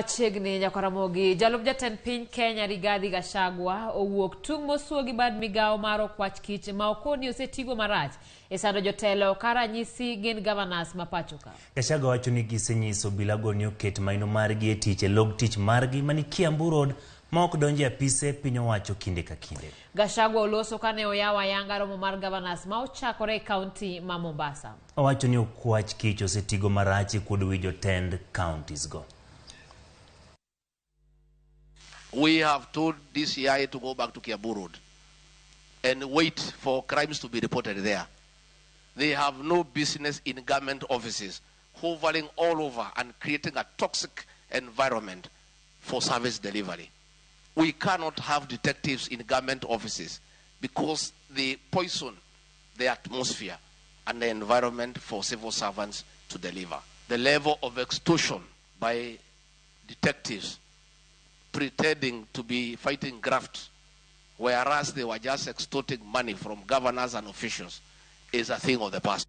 Machiegni Nyakwaramogi, jalup jatend piny Kenya Rigathi Gachagua owuok tung' mosuo gi bad migawo mar okwach kich ma okoni osetigo marach e sando jotelo ka ranyisi gin governors ma pacho ka. Gachagua wacho ni gisenyiso obilago ni oket maino margi e tich e log tich margi mani Kiambu Road ma ok donjo e apise piny owacho kinde ka kinde. Gachagua oloso kane oyawo ayanga romo mar governors ma ochakore e kaunti ma Mombasa. Owacho ni okwach kich osetigo marach e kuodo wi jotend counties go. We have told DCI to go back to Kiambu Road and wait for crimes to be reported there. They have no business in government offices, hovering all over and creating a toxic environment for service delivery. We cannot have detectives in government offices because they poison the atmosphere and the environment for civil servants to deliver. The level of extortion by detectives pretending to be fighting graft, whereas they were just extorting money from governors and officials, is a thing of the past.